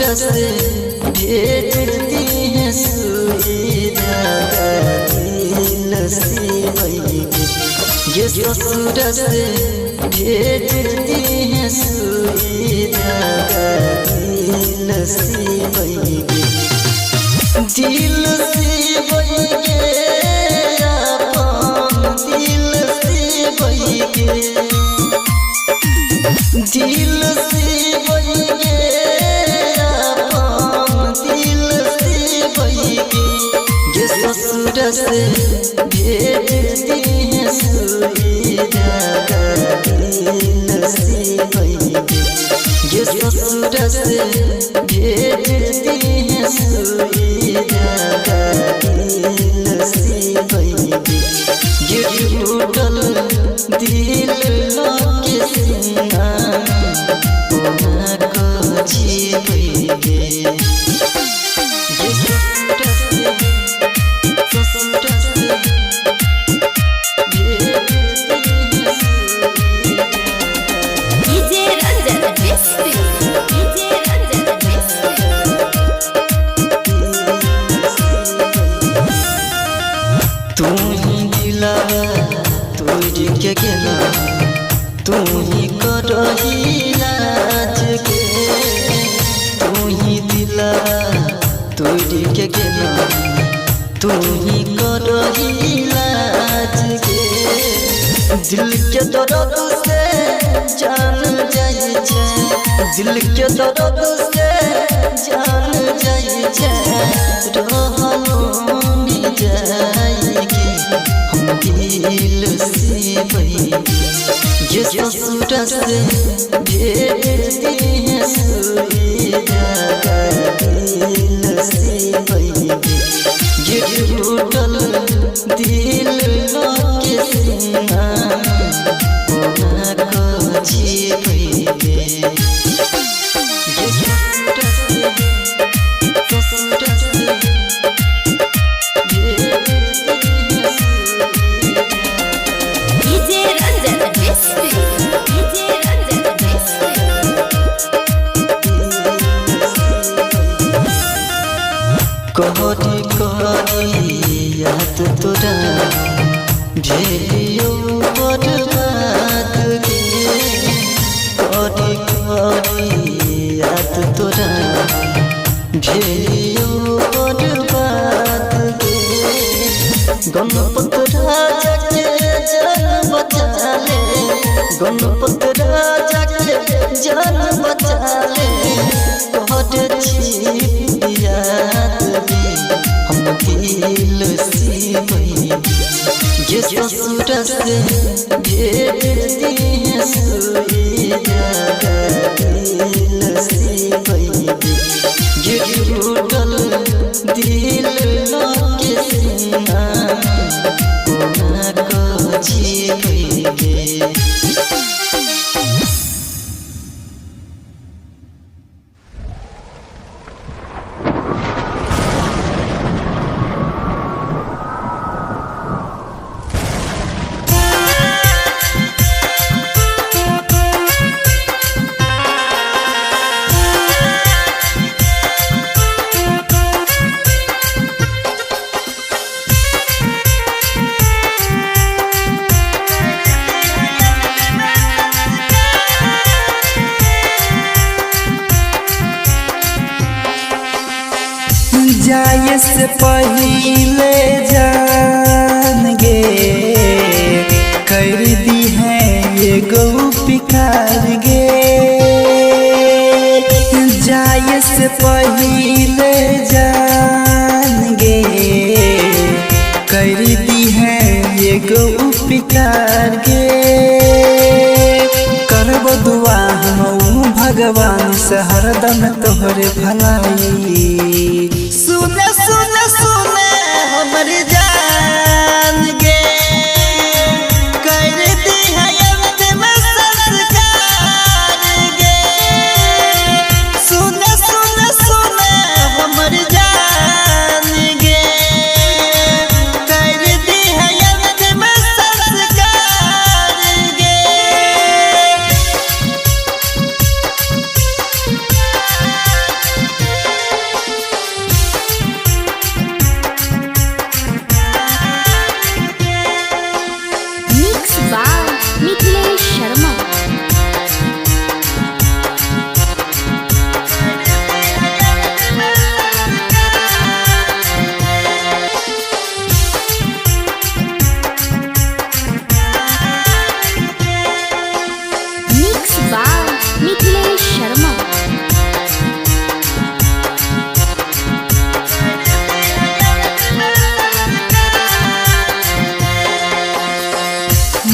ससुर से भेज दी है सुई धागा दिल सिबई गे। गे ससुर से भेज दी है सुई धागा दिल सिबई गे। दिल सिबई गे अपन दिल सिबई गे। दिल सिबई गे अपन दिल सिबई गे। गे ससुर से भेज दी है सुई धागा दिल सिबई गे। गे ससुर से भेज दी है सुई धागा दिल सिबई गे। गे टूटल दिल के सीना कोना को जीबई गे। गे ससुर से भेज दी है सुई धागा। डीजे रंजन मिस्त्री, डीजे रंजन मिस्त्री। तू ही दिलावा तोड़ के गेला, तू ही करही लाज के। तू ही दिलावा तोड़ के गेला, तू ही करही लाज के। दिल के दर्द से जान जाइ छै, दिल के दर्द से जान जाइ छै। रहलो नि जाइ गे हम दिल सिबई गे। गे ससुर से भेज दी है सुई धागा दिल सिबई गे। गे टूटल दिल के सीना कोना को जीबई गे। गे ससुर से भेज दी है सुई धागा। डीजे रंजन मिस्त्री, डीजे रंजन मिस्त्री। कहरी कहरी याद तोरा भेलियो बर्बाद गे। कहरी कहरी याद तोरा भेलियो बर्बाद गे। गणपत राजा के जान बचा ले, गणपत राजा के जान बचा ले। कहर छी याद गे हम दिल सिबई गे। गे ससुर से भेज दी है सुई धागा दिल सिबई गे। गे टूटल दिल के सीना कोना को जीबई गे। जाए से पहले जान गे कर दी है ये गौ पिकार गे। जाए से पहले जान गे कर दी है ये गौ पिकार गे। करब दुआ हम भगवान से हरदम तोहरे भलाई। सुने सुने सुने हमर जान गे कर दी है अंतिम संस्कार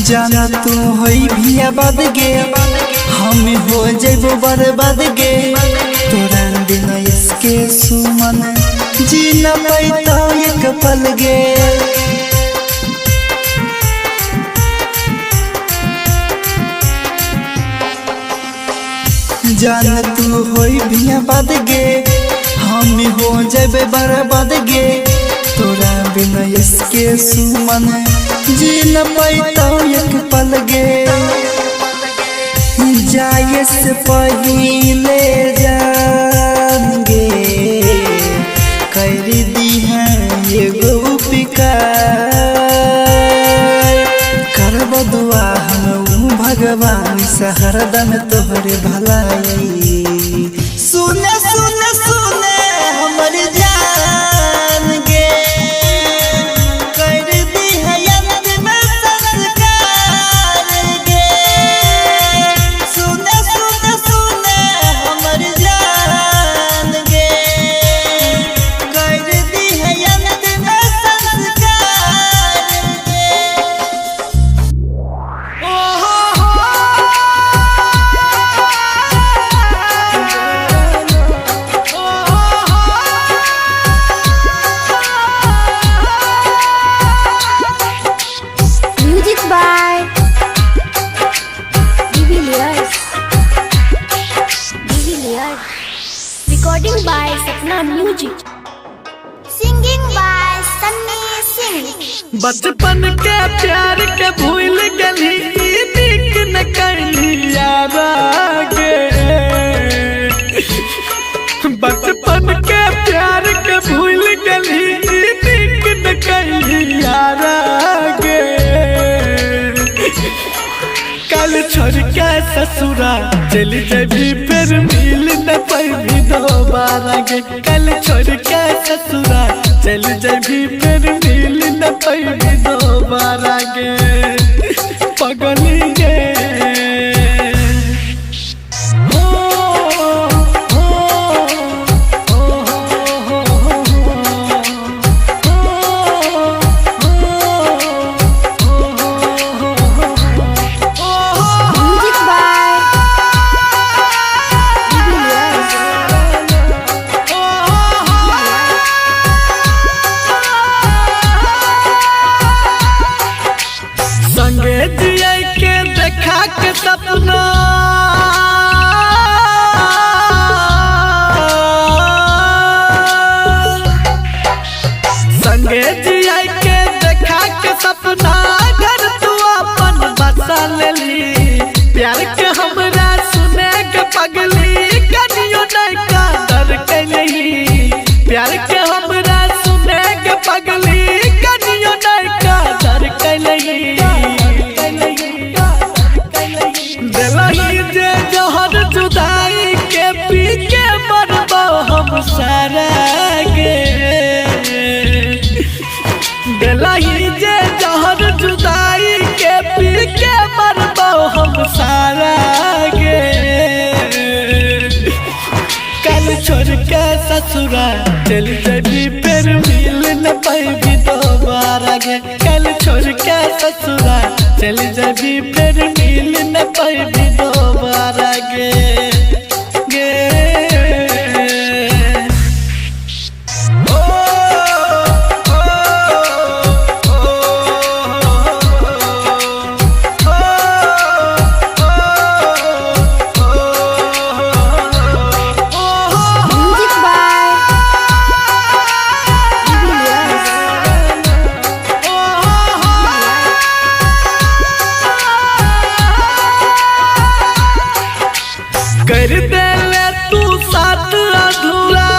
जाना तू होई भी आबाद गे, हम हो जइबो बर्बाद गे। तोरा बिना इसके सुमन जी न पैतो एक पल गे। जान तू होई भी आबाद गे, हम हो जइबे बर्बाद गे। तोरा बिना इसके सुमन जी न पैतो एक पल गे। जाए से पहले जान गे, कर दी है एगो उपकार। करब दुआ हम भगवान से हरदम तोहरे भलाई। सुने सुने सुने हमर जान गे, कर दी है अंत में संस्कार गे। सुने सुने सुने हमर जान गे, कर दी है अंत में संस्कार गे। Music by de Villiers. De Villiers. Recording by Sapna music. Singing by Sunny Singh. बचपन के प्यार के भूल गली, नीक न कैली यारा गे। बचपन के प्यार के भूल गली, नीक न कैली यारा गे। कल छोड़ के ससुरा चली जबी, फिर मिल न पैबी दोबारा गे। कल छोड़ के ससुरा चली जबी, फिर मिल न पैबी दोबारा गे। पगली गे हो हो हो हो हो म्यूजिक बाय de Villiers. संगे जिया के देखा के सपना, संगे जिया के देखा के सपना, घर तू अपन बसा लेली। प्यार के हमरा सुने के पगली, कनियो नहीं कादर कैली। प्यार के हमरा सुने के पगली, कनियो नहीं कादर कैली। दिलही जे जहर जुदाई के पी के मरबो हम सारा गे। दिलही जे जहर जुदाई के पी के मरबो हम सारा गे। कल छोड़ के ससुरा चल जबी, फिर मिल न पैबी दोबारा गे। कल छोड़ के ससुरा चल जबी, फिर मिल न पैबी दोबारा गे गे। ओ ओ ओ म्यूजिक बाय de Villiers. कर देले तू साथ अधूरा,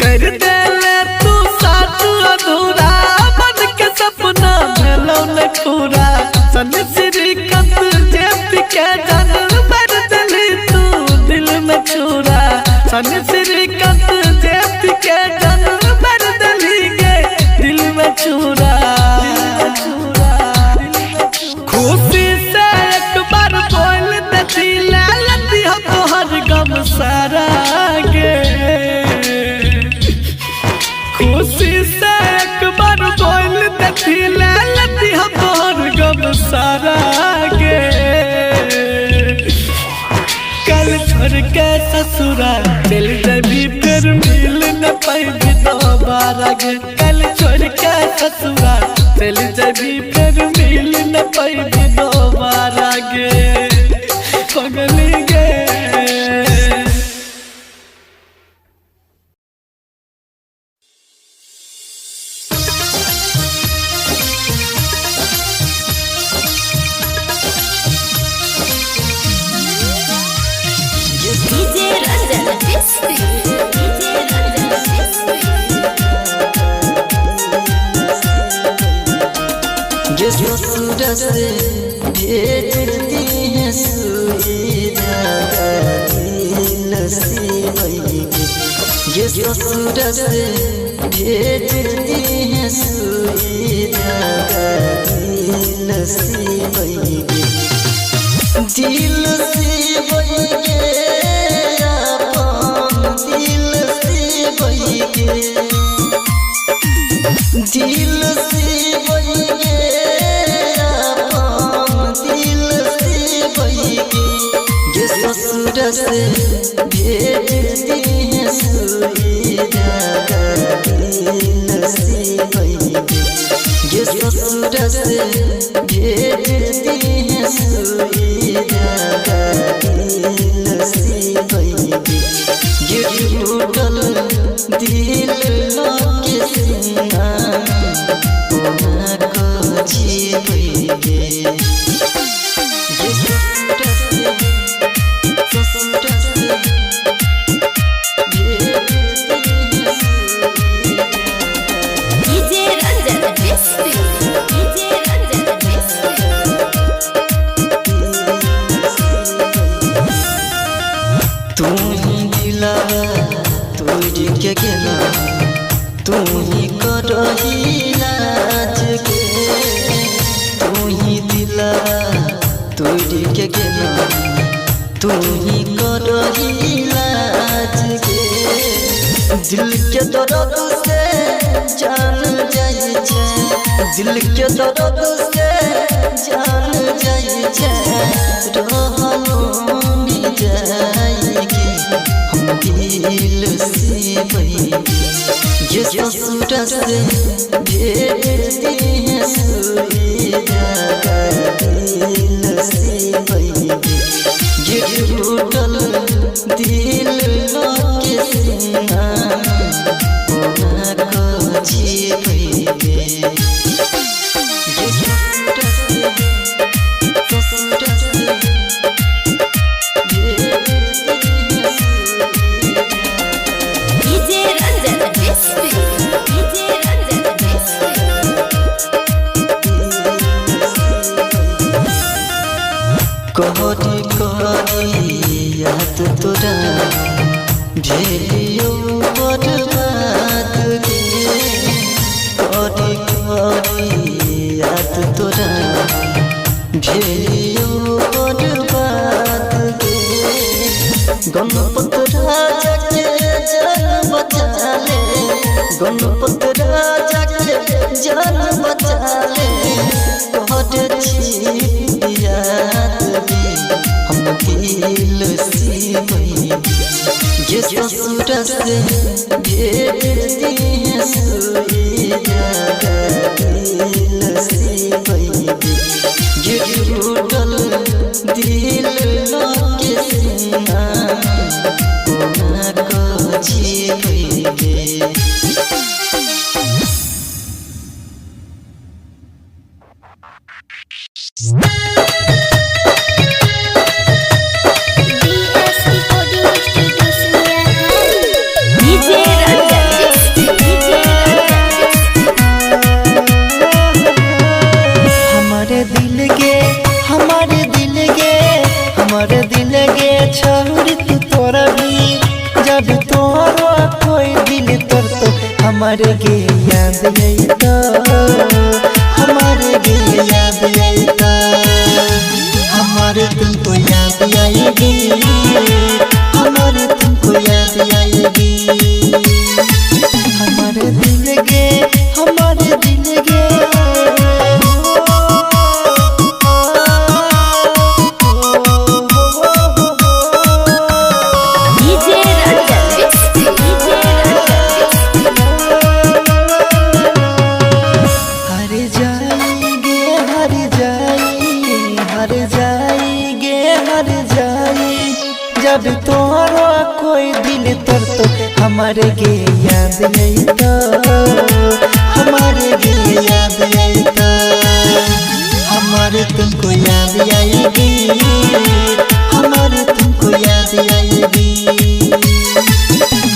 कर देले तू साथ अधूरा, मन के सपना भेलौ न पूरा। सन श्रीकांत जेपी के जान मर दिली तू दिल में छुरा। सन श्रीकांत जेपी के जान मर दिली गे दिल में छुरा। खुशी से एक बार बोल देखी ले लती हम तोहर गम सारा गे। कल छोड़ के ससुरा चल जबी फिर मिल न पैबी दोबारा गे। कल छोड़ के ससुरा चल जबी फिर मिल न पैबी दोबारा गे पगली गे। DJ Ranjan Bisri, DJ Ranjan Bisri. ये ससुर से भेजती है सुई धागा दिल सिवई के। ये ससुर से भेजती है सुई धागा दिल सिवई के। दिल सिवई के अपन दिल सिवई के। दिल सिवई के अपन दिल सिवई के। ये ससुर से भेजती है सुई धागा दिल सिवई के। ये ससुर से भेजती है सुई धागा दिल सिवई के। ये टूटल दिल के सीना कोना को जीवई के। ये ससुर से भेजती है सुई धागा। DJ Ranjan Bisri, DJ Ranjan Bisri. तू ही दिला तोड़ के गेला तू ही करही लाज के। तू ही दिला तोड़ के गेला तू ही करही लाज के। दिल के दर्द से जान जाइ छै, दिल के दर्द से जान जाइ छै। रहलो नी जाइ के हम दिल सिवई के। ये ससुर से भेजती है सुई धागा दिल सिवई के। ये टूटल दिल के सीना कोना को जीवई के। ये ससुर से भेजती है सुई धागा। DJ Ranjan Bisri, DJ Ranjan Bisri. कहरी कहरी याद तोरा भेलियो बर्बाद गे। कहरी कहरी याद तोरा भेलियो बर्बाद गे। गणपत राजा के जान बचा ले, गणपत राजा के जान बचा ले। कहर छी याद गे हम दिल सिवई के। ये ससुर से भेजती है सुई धागा दिल सिवई के। ये टूटल दिल के सीना कोना को जीवई के। DS Recording Studio Siniaha. DJ Ranjan Bisri, DJ Ranjan Bisri. हमारे दिल गे, हमारे दिल गे, हमारे दिल गे छौरी तू तोरा भी जब तोरो कोई दिल तोर तो हमारे गे याद अइतो, हमारे गे याद अइतो, हमारे तुमको याद आएगी, हमारे तुमको याद आएगी। हमारे दिल गे हमारे गे याद अइतो, हमारे गे याद अइतो, हमारे तुमको याद आएगी, हमारे तुमको याद आएगी।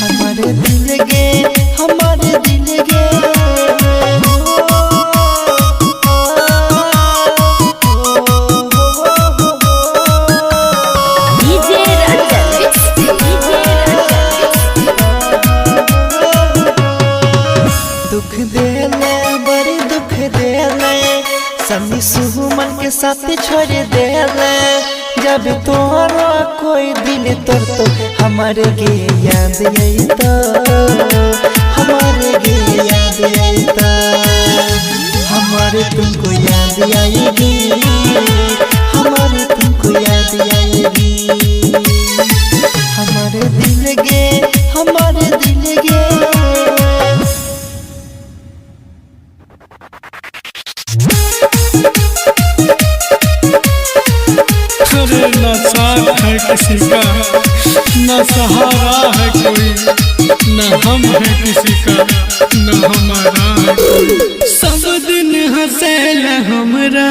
हमारे दिल गे, हमारे दिल गे, DJ Ranjan Bispi, DJ Ranjan Bispi. दुख देले बड़ी दुख देले, समी सुमन के साथ छोड़ देले। जब तोरा कोई दिल तोड़ तो हमारे गे याद अइतो, हमारे गे याद अइतो, हमारे तुमको याद आएगी, हमारे तुमको याद आएगी। हमारे दिल गे, हमारे दिल गे। अरे न साथ है किसी का, न सहारा है कोई, न हम है किसी का, न हमारा है कोई। सब दिन हंसेल हमरा,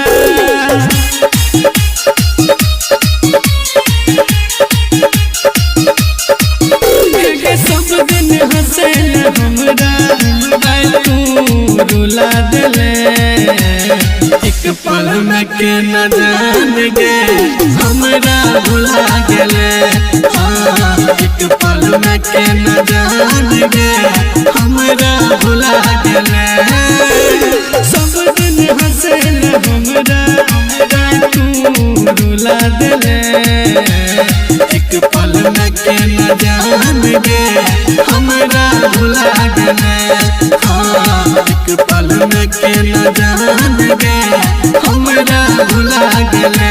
सब दिन हंसेल हमरा, तू रुला दिले एक पल में के न जान गे, हमरा भुला गेले। हाँ, एक पल में के न जान गे, हमरा भुला गेले। सब दिन हंसेल हमरा, तू रुला दिले एक पल में के न जान गे, हमरा भुला गेले। हाँ, एक पल में के न जान गे, हमरा भुला गेले।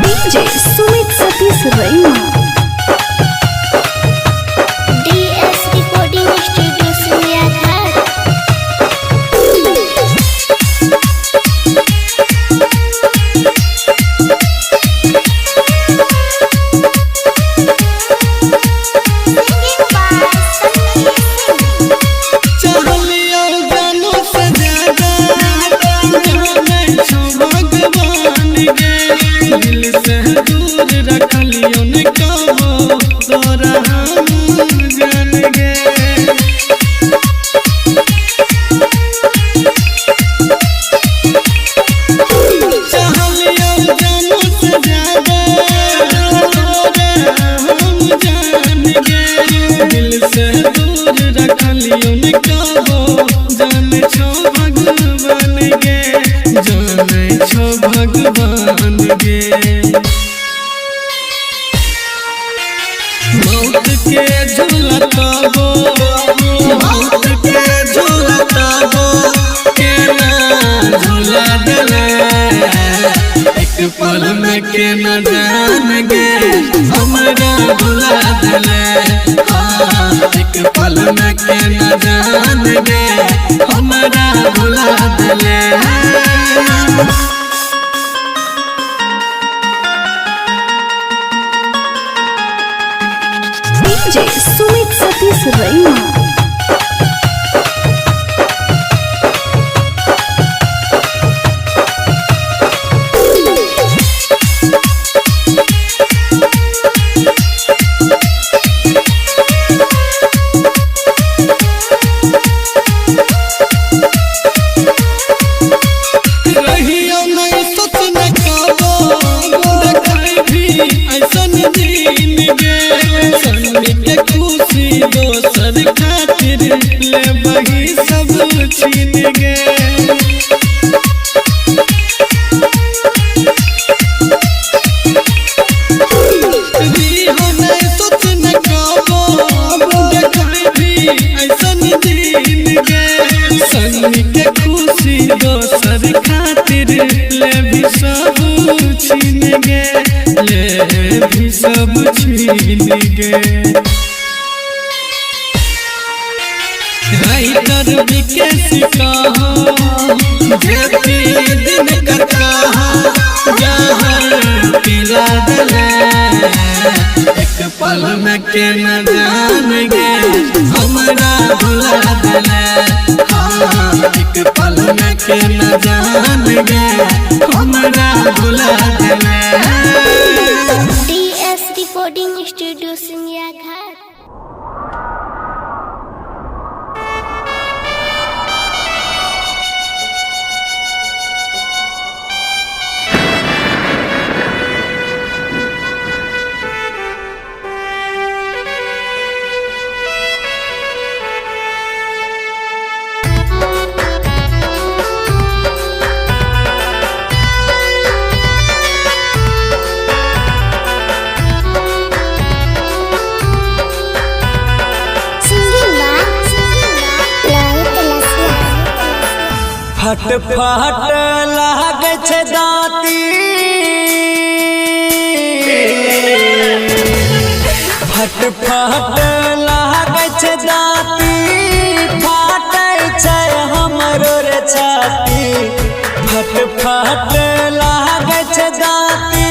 DJ Sumit Satish Raima. DS recording studio Siniya Ghat. Singing by Sunny Singh. चाहलिया जानो से ज्यादा जानै छौ भगवान गे, दिल से दूर रखलियो न कबो तोरा हम जान गे। चाहलिया जानो से ज्यादा तोरा हम जान गे, दिल से दूर रखलियो न कबो जान छौ भगवान गे, जानै छौ भगवान गे। मौत के झूलताबो, मौत के झूलताबो, केना झूला देले एक पल में के न जान गे, हमरा भुला देले। हाँ, एक पल में के न जान गे, हमरा भुला देले। DJ Sumit Satish Raima. रहियो नहीं सोच न काबो, देखाई भी ऐसन दिन गे, सन्नी के खुशी दोसर खातिर ले बही सब छीन गे। रहियो नहीं सोच न काबो, देखाई भी ऐसन दिन गे, सन्नी के खुशी दोसर खातिर ले भी सब छीन गे, ले भी सब छीन गे। राइटर विकेश कहो, जेपी दिन कर कहो, के न जान गे हमरा भुला देले। हाँ एक पल में के न जान गे हमरा भुला देले। DS recording studio Singhiya Ghat. Singing by Lohit Lasya. फट फट लागै छै दाँती, फट फट लागै छै दाँती, फाटै छै हमरो रे छाती। फट फट लागै छै दाँती,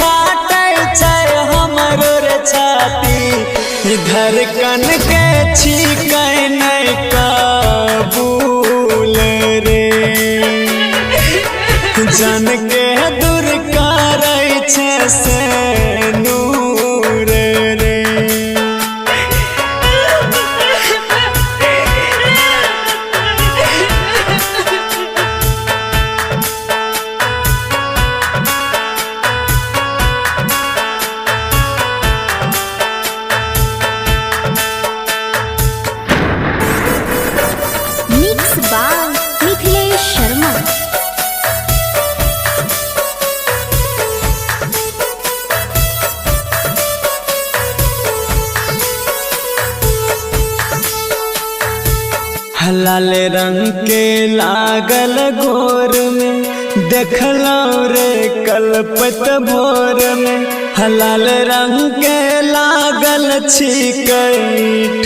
फाटै छै हमरो रे छाती। धड़कन के छिकै नहि कबूल रे, जन के दूर करै छै से नूर रे। Mix by Mithilesh Sharma. लाल रंग के लागल गोर में देखलौ रे कलपत भोर में। लाल रंग के लागल छिकै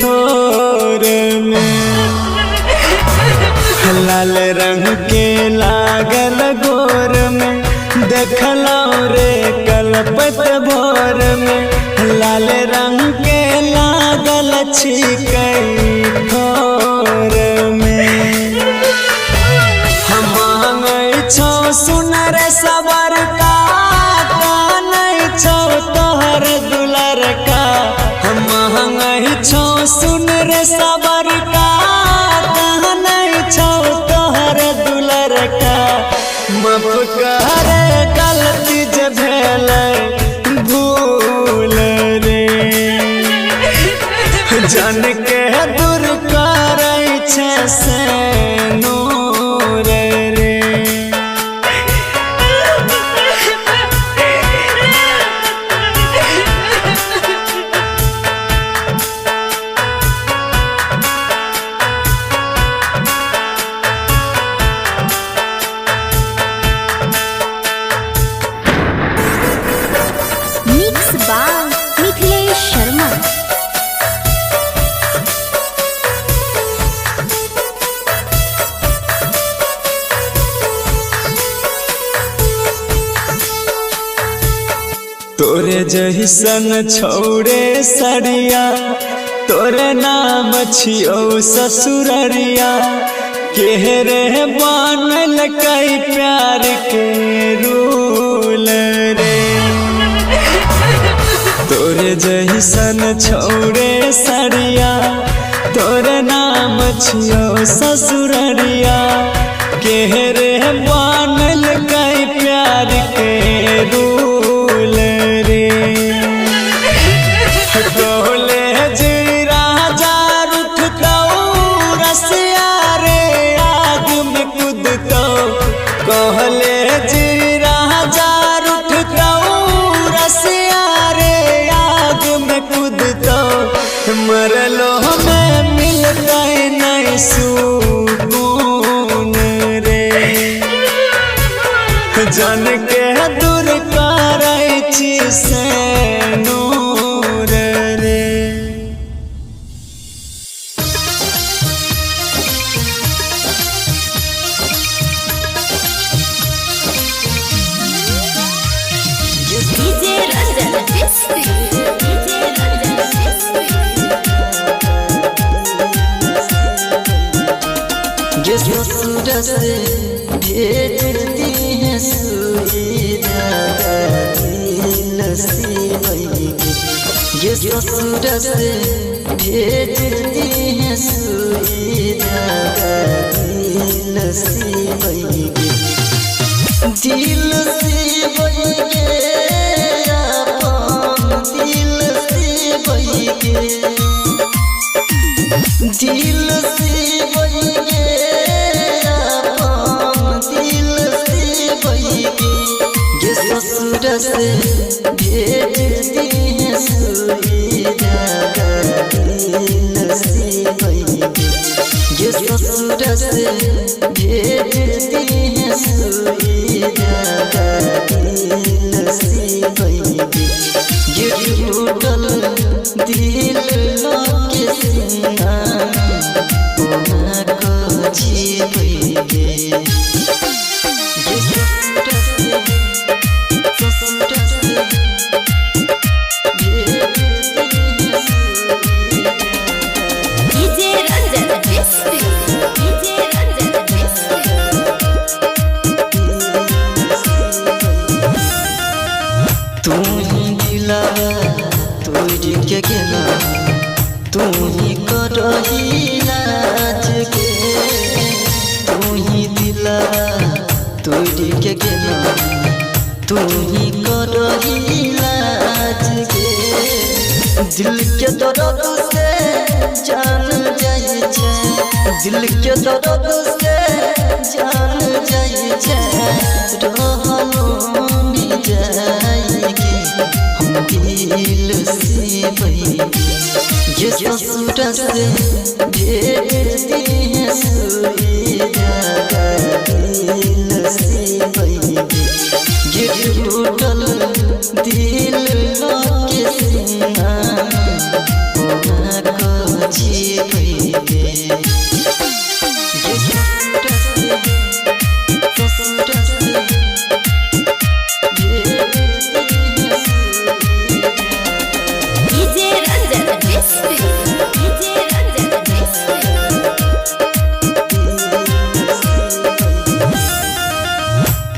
ठोर में, लाल रंग के लागल गोर में देखलौ रे कलपत भोर में। लाल रंग के लागल छिकै ठोर में। हम मांगै छौ सुनर सबर का, कानै छौ तोहर दुलर का। हम मांगै छौ सुनर सबर का, कानै छौ तोहर दुलर का। माफ कर गलती जे भेलै भूल रे, जन के दूर करै छै से नूर रे। Mix by Mithilesh Sharma. तोरे जैसन छौरे सरिया, तोरे नाम छियौ ससुररिया। केहरे बनल कई प्यार के रूल रे, तोरे जैसन छौरे सरिया, तोरे नाम छियौ ससुररिया। केहरे बनल कई प्यार के रूल रे। कॉलेज राजा रुठतौ रसिया रे आग में कूदतौ। कॉलेज राजा रुठतौ रसिया रे आग में कूदतौ। मरलो में मिलतै नहीं सुकून रे, जन के दूर करै छी से नूर रे। DJ Ranjan Bispi. DJ Ranjan ससुर से भेज दी है सुई धागा दिल सिबई गे। गे ससुर से भेज दी है सुई धागा दिल सिबई गे। दिल सिबई गे अपन दिल सिबई गे। दिल सिबई गे अपन दिल सिबई गे। गे ससुर से भेज दी है सुई धागा दिल सिबई गे। गे ससुर से भेज दी है सुई धागा दिल सिबई गे। गे टूटल दिल के सीना कोना को जीवई गे। गे ससुर से भेज दी है सुई धागा। DJ Ranjan Bisri, DJ Ranjan Bisri. तू ही दिलावा तोड़ के गेला, तू ही करही लाज के। तू ही दिलावा तोड़ के गेला, तू ही करही लाज के। दिल के दर्द से जान जाइ छै, दिल के दर्द से जान जाइ छै। रहलो नि जाइ गे हम दिल सिबई गे। गे ससुर से भेज दी है सुई धागा दिल सिबई गे। गे टूटल दिल के सीना कोना को जीवई गे। गे ससुर से भेज दी है सुई धागा। DJ Ranjan Bisri, DJ Ranjan Bisri.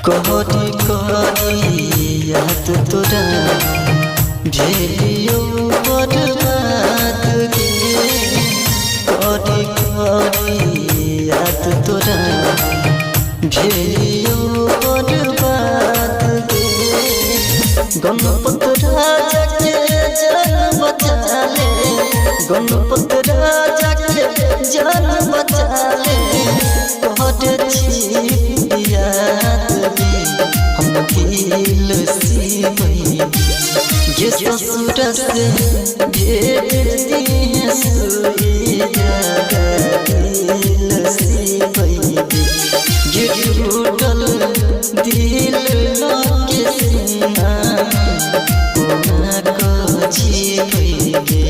कहरी कहरी याद तोरा भेलियो बर्बाद गे। कहरी कहरी याद तोरा भेलियो बर्बाद गे। गणपत राजा के जान बचा ले, गणपत राजा के जान बचा ले। कहर छी याद गे हम दिल सिबई गे। गे ससुर से भेज दी है सुई धागा दिल सिबई गे। गे टूटल दिल के सीना कोना को जीवई गे।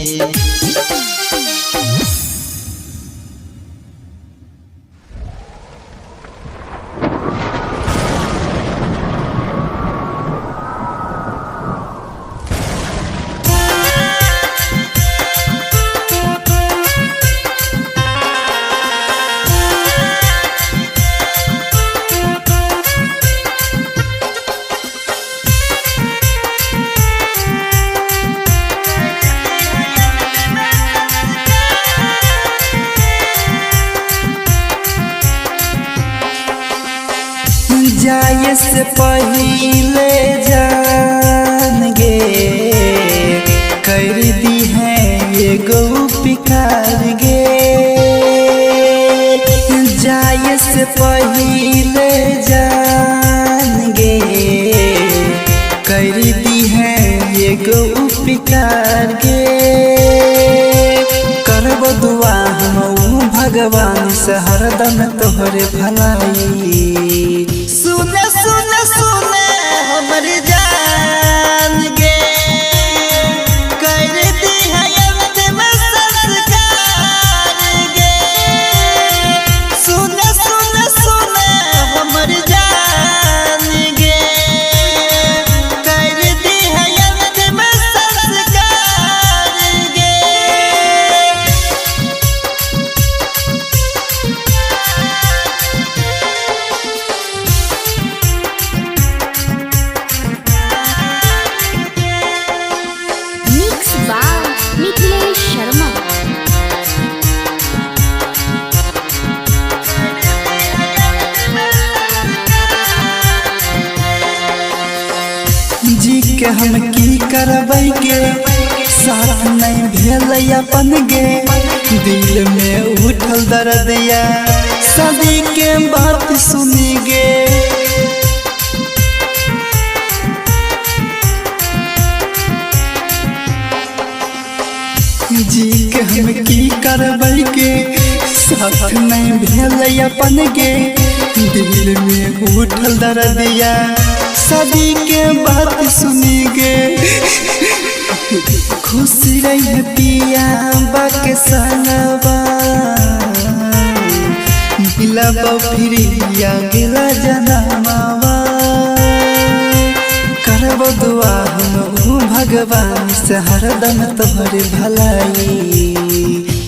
जाए से पहले जान गे कर दी है ये गौ पिकार गे। जाए से पहले जान गे कर दी है ये गौ पिकार गे। करब दुआ हम भगवान से हरदम तोहरे भलाई। सुने सुने सुने हमर जान गे कर दी है अंतिम संस्कार गे। सुने सुने सुने हमर जान गे कर दी है अंतिम संस्कार गे। हम की करबै गे, साथ नहीं भेल अपन गे। दिल में उठल दर्दिया शादी के बात सुनी गे। जी के हम की करबै गे, साथ नहीं भेल अपन गे। दिल में उठल दर्दिया शादी के बात सुनी गे। खुश रही पिया बाके संगवा, मिलब फिर अगला जनमवा। करब दुआ हम भगवान से हरदम तोहरे भलाई।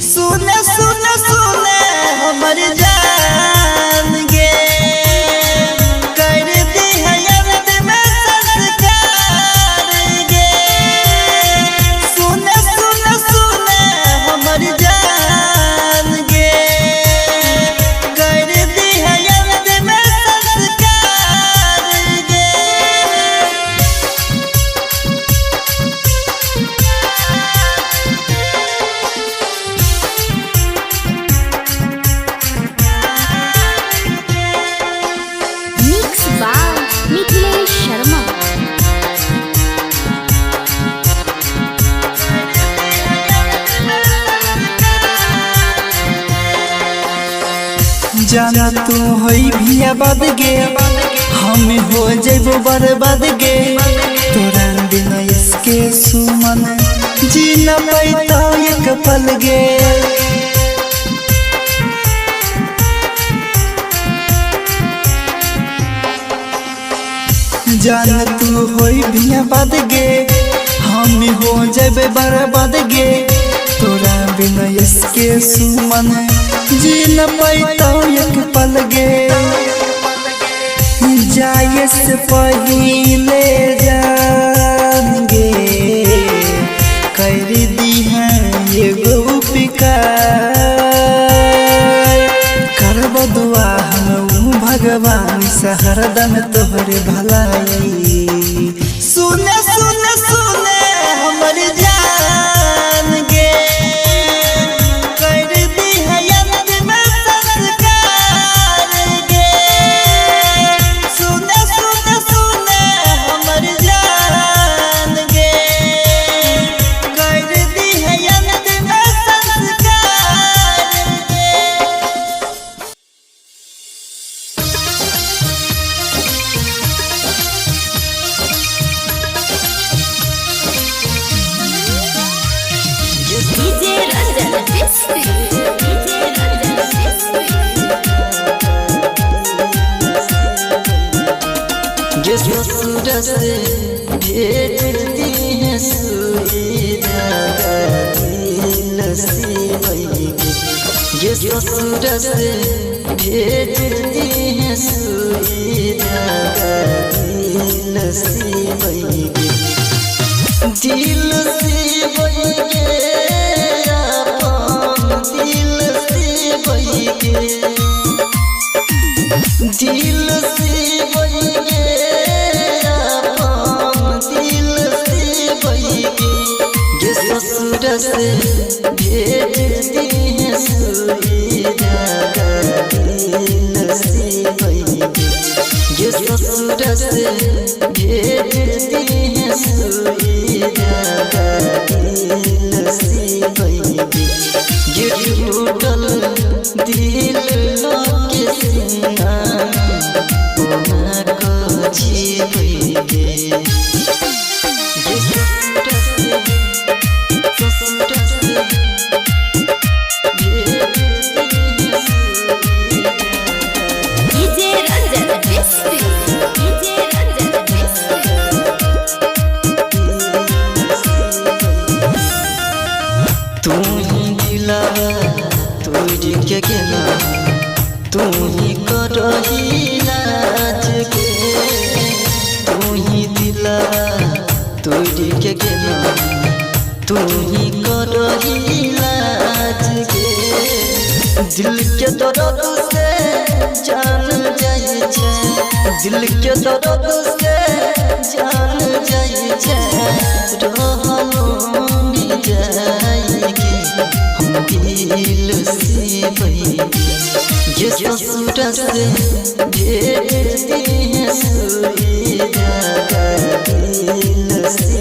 सुने सुने सुने हमर जान गे, कर दी है अंत में संस्कार गे। सुने सुने सुने हमर जान गे, कर दी है अंत में संस्कार गे। Mix by Mithilesh Sharma. जाना तू होई भी आबाद गे, हम हो जेबो बर्बाद गे। तोरा बिना इसके सुमन जी न पैता एक पल गे। जान तू होई भी आबाद गे, हम हो जेबे बर्बाद गे। तोरा बिना इसके सुमन जी न पैता एक पल गे। जाए से पहले जान गे, कर दी है एगो उपकार। करब दुआ हम भगवान से हरदम तोहरे भलाई। सुने सुने सुने हमर जान गे, कर दी है अंत में संस्कार गे। सुने सुने सुने हमर जान गे, कर दी है अंत में संस्कार गे। DJ Ranjan Bisri, DJ Ranjan Bisri. ये ससुर से भेजती है सुई धागा दिल सिवैगे। ये ससुर से भेजती है सुई धागा दिल सिवैगे। दिल सिवैगे अपन दिल सिवैगे। दिल सिवैगे अपन दिल सिवैगे। ये ससुर से भेजती है सुई धागा दिल सिवैगे। ये ससुर से भेजती है सुई धागा दिल सिवैगे। ये टूटल दिल के सीना कोना को जीवैगे। ये ससुर से भेजती है सुई धागा। DJ Ranjan Bisri, DJ Ranjan Bisri. तू ही दिलावा तोड़ के गेला, तू ही करही लाज के। तू ही दिलावा तोड़ के गेला, तू ही करही लाज के। दिल के दर्द से जान जाइ छै, दिल के दर्द से जान जाइ छै। रहलो नि जाएगी हम दिल से ये ससुर से भेज दिए सुई धागा दिल से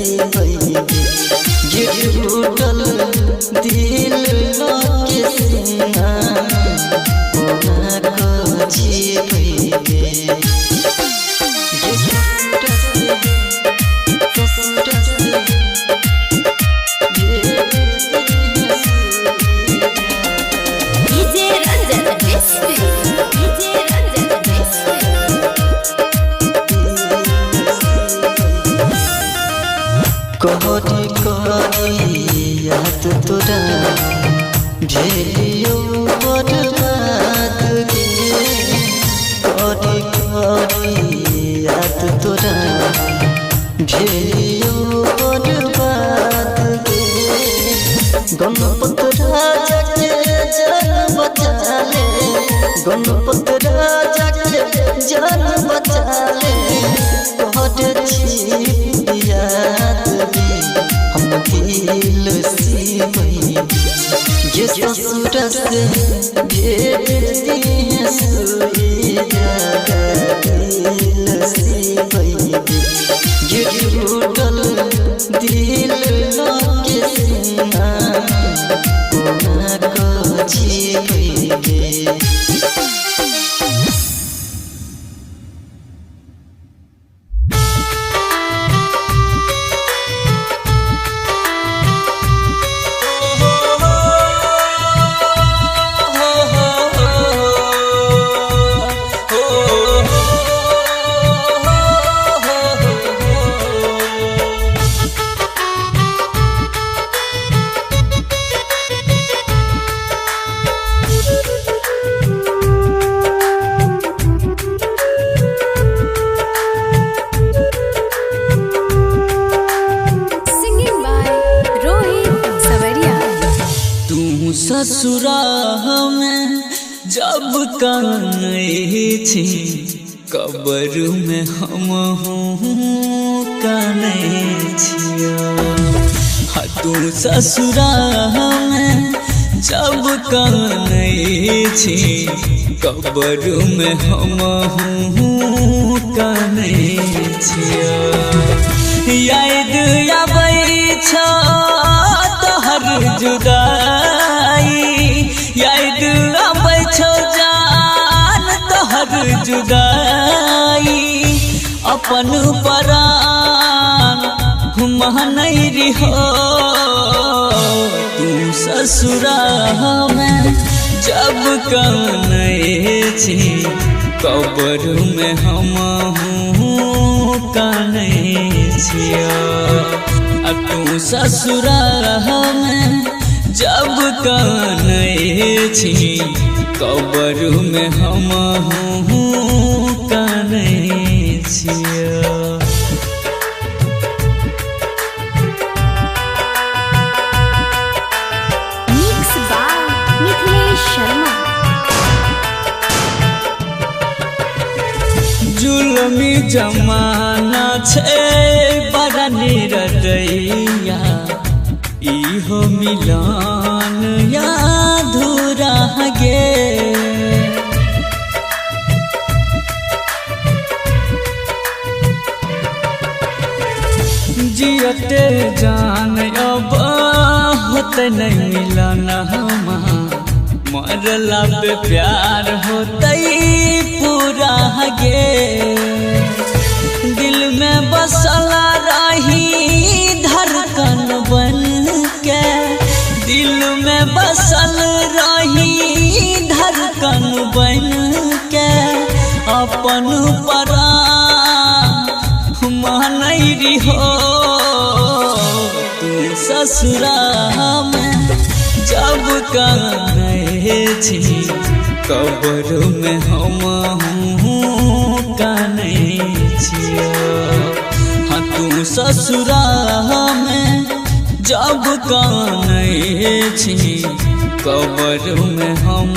ये टूटल दिल के सीना कोना को जीवे। ये ससुर से भेज दिए सुई DJ Ranjan Bisri, DJ Ranjan Bisri. कहरी कहरी याद तोरा भेलियो बर्बाद गे, कहरी कहरी याद तोरा भेलियो बर्बाद गे। गणपत राजा के जान बचा ले, गणपत राजा के जान बचा ले। कहर छी याद गे हम दिल से ये ससुर से भेज दिए सुई धागा दिल से ये टूटल दिल के सीना कोना को जीवे। Singing by Rohit Savaria. तू ससुरा में जब कानै छी, कब्र में हम हूँ कानै छियो। हाँ, तू ससुरा में जब कानै छी, कब्र में हम हूँ कानै छियो। याद आबै छौ तोहर जुदाई, याद आबै छौ जान तोहर जुदाई। अपन परान मानै हो तू ससुरा में जब कानै छी, कब्र में हम हूँ कानै छियो। आ तू ससुरा में जब कानै छी, कब्र में हम हूँ कानै छियो। Mix by Mithilesh Sharma. जुलमी जमाना छै बड़ा निरदैया, इहो मिलन या धुरा गे। जियते जान अब होते नहीं मिलन हमा, मरला पे प्यार होते पूरा गे। दिल में बसला रही धड़कन बन के, दिल में बसल रही धड़कन बन के। अपन परान मानै हो तू ससुरा में जब कानै छी, कब्र में हम हूँ कानै छियो। हाँ, तू ससुरा में जब कानै छी, कबर में हम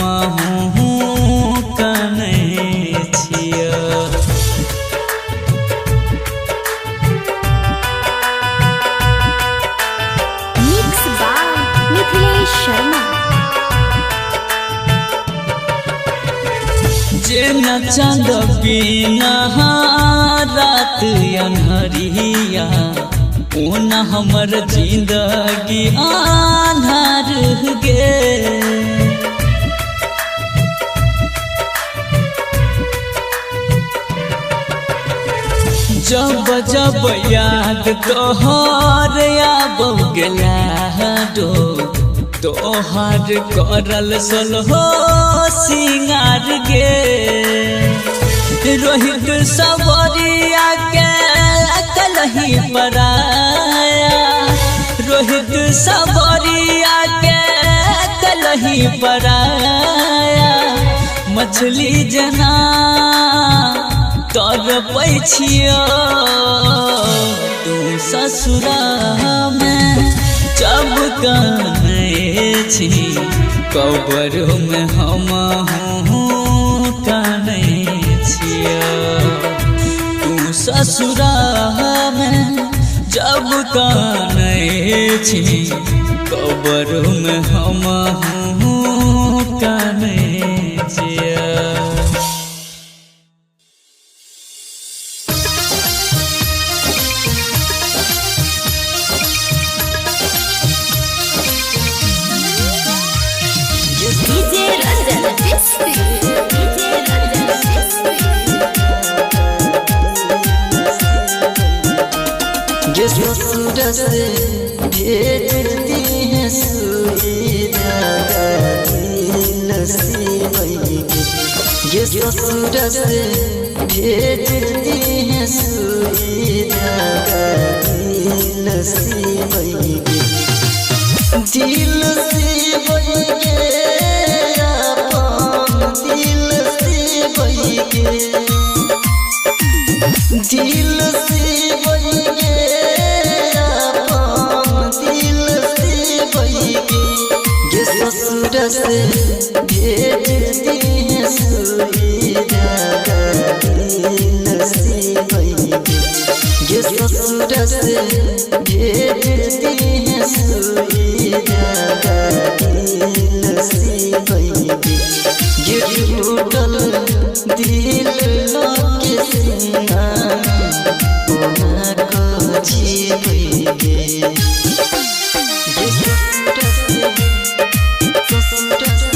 हूँ कनै छियो। Mix by Mithilesh Sharma. जे न चांद बिना रात अन्हरिया, ओ न हमर जिंदगी आन्हार गे। जब जब याद तोहर आबौ गेला डो, तोहर करल सोलहो सिंगार गे। रोहित सवरिया के कलही पराया, रोहित सवरिया के कलही पराया। मछली जना तर छियो तू ससुरा में जब कानै छी, कबर में हम हूँ कानै छियो। तू ससुरा में जब कानै छी, कबर में हम हूँ कानै छियो। DJ Ranjan Bispi. DJ Ranjan Bispi. जे ससुर से भेज दी है सुई धागा दिल सिवैगे, जे ससुर से भेज दी है सुई धागा दिल सिवैगे, दिल सिवैगे अपन दिल सिवैगे, दिल सिवैगे अपन दिल सिवैगे। जे ससुर से भेज दी है सुई धागा दिल सिवैगे, जे ससुर से भेज दी है सुई धागा दिल सिवैगे। जे टूटल दिल के सीना कोना को जीवैगे। जे ससुर से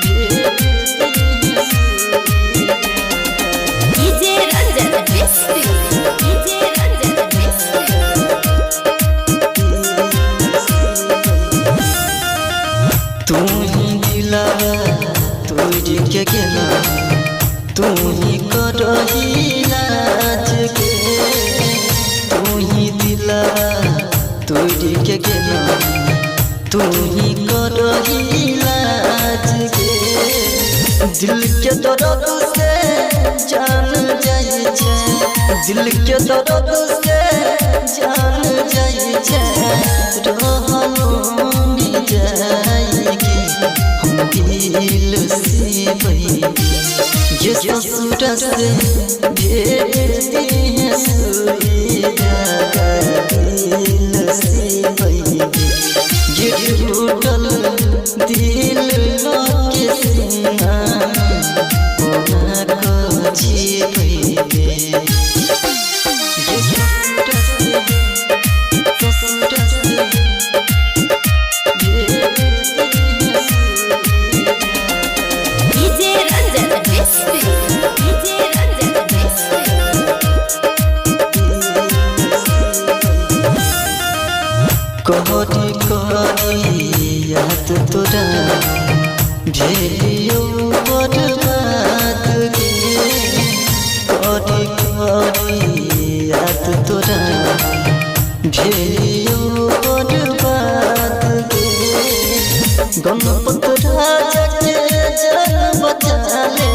भेज दी है सुई धागा। DJ Ranjan Bispi. DJ Ranjan Bispi. तू ही दिलावा तोड़ के गेला, तू ही करही लाज के, तू ही दिलावा तोड़ के गेला, तू ही करही लाज के। दिल के दर्द से जान जाइ छै, दिल के दर्द से जान जाइ छै, रहलो नहीं जाएगी हम दिल सिवैगे। जे ससुर से भेज दी है सुई धागा दिल सिवैगे, जे टूटल दिल के सीना कोना को जीवैगे। जे ससुर से भेज दी है सुई धागा। DJ Ranjan Bispi. DJ Ranjan Bispi. कहरी कहरी याद तोरा भेलियो बर्बाद गे, कहरी कहरी याद तोरा भेलियो बर्बाद गे। गणपत राजा के जान बचा ले,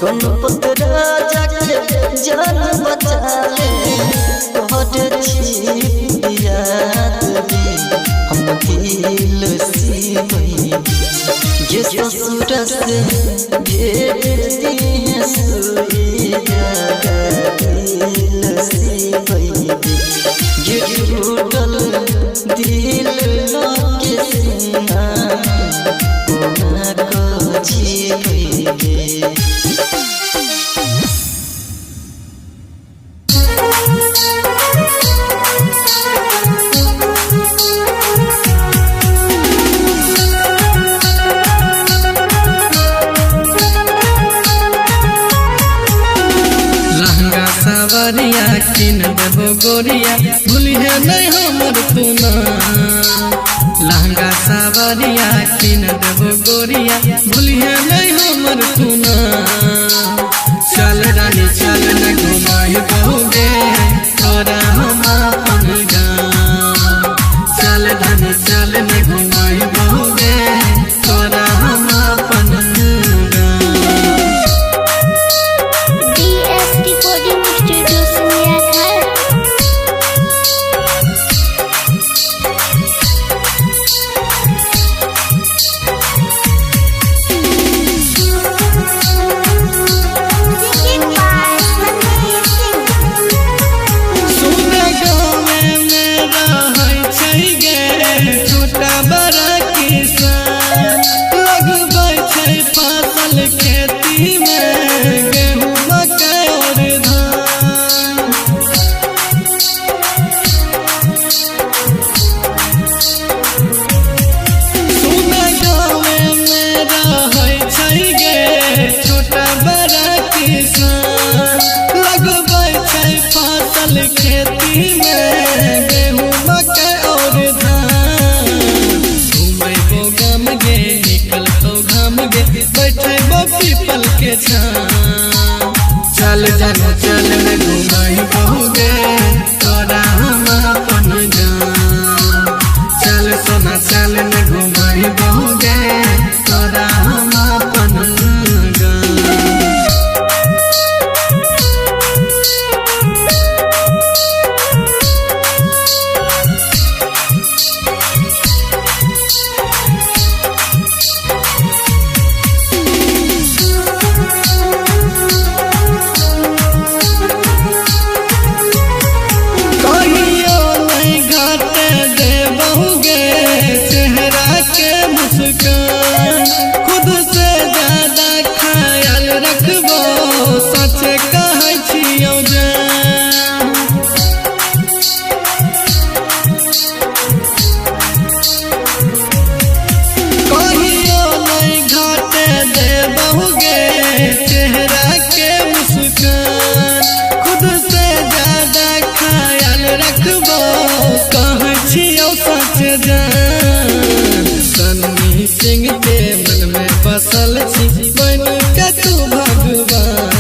गणपत राजा के जान बचा ले, कहर छी याद गे हम दिल। से भेट दिहे सुइया दिल सिबैगे गे टूटल दिल लके सीना कोना को जीबैगे। लहंगा सावरिया किन देबो गोरिया भूलिहे नहीं हमर तू ना। लहंगा सावरिया किन देबो गोरिया भूलिहे नहीं हमर तू ना। चल रानी चल न घुमाई बहुगे तोरा हम अपन गाँव। चल धनी चल न घुमाई बहुगे तोरा हम अपन गाँव। DS recording studio Suniyaghar. Singing by Sandeep Singh. सुन गाँव में रहै छै गे छोटा बड़ा किसान, लगबै छै फसल खेती में गेहूँ मकई और धान। सुन गाँव में रहै छै गे छोटा बड़ा किसान, लगबै छै फसल खेती में गेहूँ मकई और धान। घुमैबो गाम गे निकलतौ घाम गे बैठैबो पीपल के छाँव। चल जानो चल न घुमैबो गे तोरा हम अपन गाँव। चल सोना चल न घुमैबो गे तोरा हम अपन गाँव। कहियो नहीं घाटे देबहुगे चेहरा के मुस्कान, खुद से ज्यादा ख्याल रखबो सच कहै छियौ जान। कहियो नहीं घाटे देबहुगे चेहरा के मुस्कान, खुद से ज्यादा ख्याल रखबो कहै छियौ सच जान। सन्नी सिंह के मन में बसल छी बन के तू भगवान।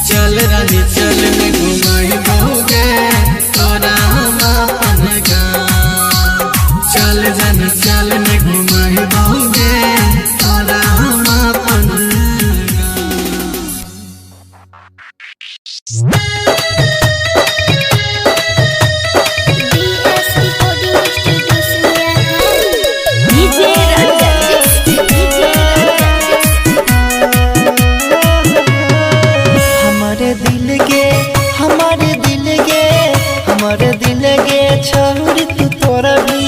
चल रानी चल न घुमाइबोगे तोरा हम अपन गाँव। चल जान चल न घुमाइबोगे तोरा हम अपन गाँव। DS recording studio Suniyaghar. DJ Ranjan DJ Ranjan. हमारे दिल के हमारे दिल के हमारे दिल के छोड़ तू तोरा भी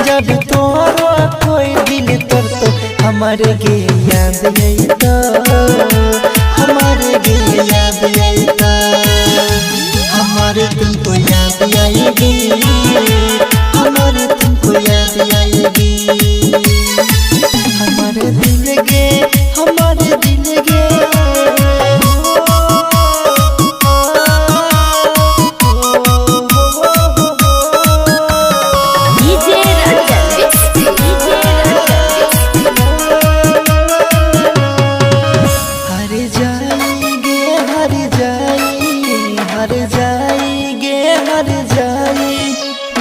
जब तोरो कोई दिल तोर तो हमारे गे याद आई तो हमारे गे याद आई तो हमारे तुमको याद आएगी हमारे तुमको याद आएगी हमारे दिल के हमारे दिल के DJ Ranjan DJ Ranjan. हर जाएंगे हर जाए हर जाएंगे हर जाए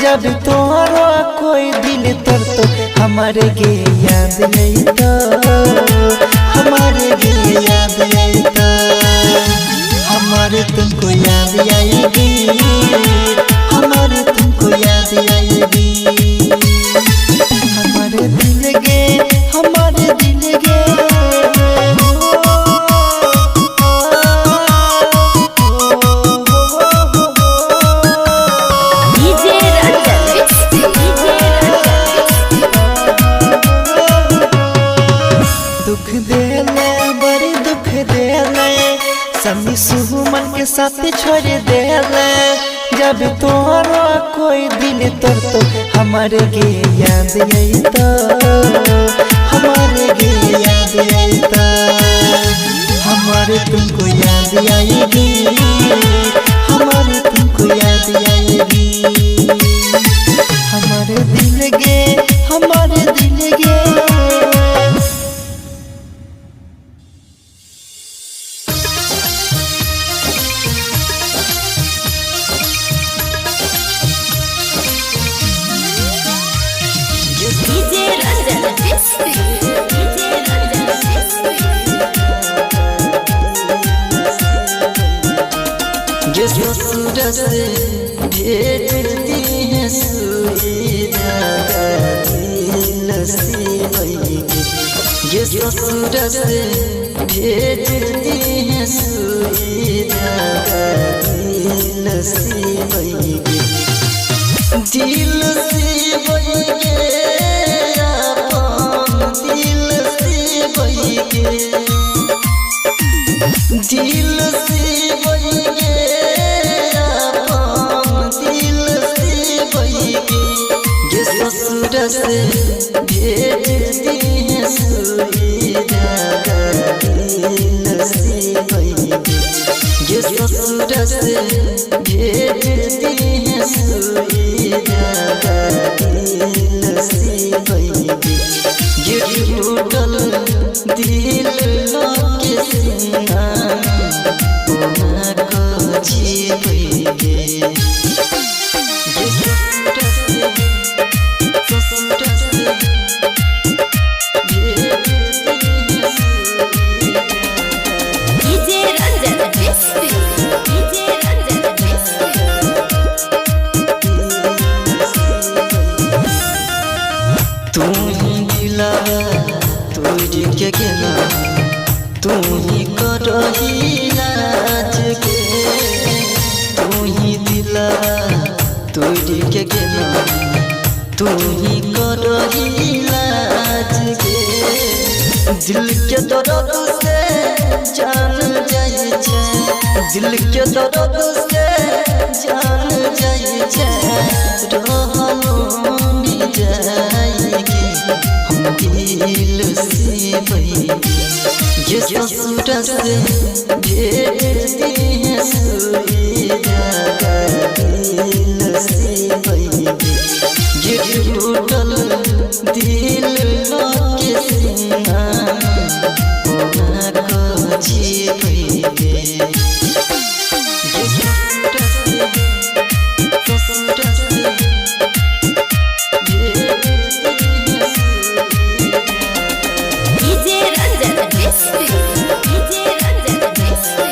जब तोरो कोई दिल तोर तो हमारे गे याद आई तो हमारे गे याद आई तो हमारे तुमको याद आएगी हमारे तुमको याद आएगी हमारे दिल के हमारे दिल के। रवि सुमन के साथ छोड़ देले। जब तोरो कोई दिल तोड़ तो हमारे गे याद अइतो, हमारे गे याद अइतो, हमारे तुमको याद आएगी, हमारे तुमको याद आएगी, हमारे दिल गे, हमारे दिल गे। DJ Ranjan Bisri. DJ Ranjan Bisri. ये ससुर से भेजती है सुई धागा दिल सिवैगे। ये ससुर से भेजती है सुई धागा दिल सिवैगे। दिल सिवैगे अपन दिल सिवैगे। दिल सिवैगे अपन दिल सिवैगे। ये ससुर से भेजती है सुई धागा दिल सिवैगे। ये ससुर से भेजती है सुई धागा दिल सिवैगे। ये टूटल दिल के सीना कोना को जीवैगे। ये ससुर से भेजती है सुई धागा। DJ Ranjan Bisri. DJ Ranjan Bisri. तू ही दिलावा तोड़ के गेला, तू ही करही लाज के। तू ही दिलावा तोड़ के गेला, तू ही करही लाज के। दिल के दर्द से जान जाइ छै, दिल के दर्द से जान जाइ छै। रहलो नी जाएगी हम दिल सिवैगे। ये ससुर से भेजती है सुई धागा दिल सिवैगे। ये टूटल दिल के सीना कोना को जीवैगे। ये ससुर से भेजती है सुई धागा। DJ Ranjan Bisri. DJ Ranjan Bisri.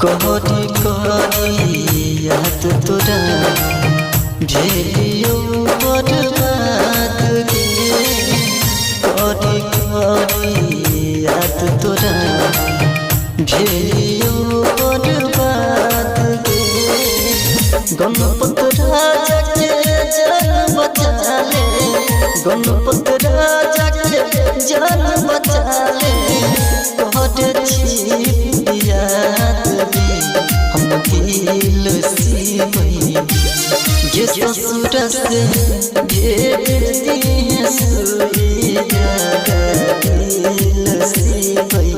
कहरी कहरी याद तोरा भेलियो बर्बाद गे। कहरी कहरी याद तोरा भेलियो बर्बाद गे। गणपत राजा के जान बचा ले, गणपत राजा के जान बचा ले। कहर छी याद गे हम दिल सिवैगे। ये ससुर से भेजती है सुई धागा दिल सिवैगे।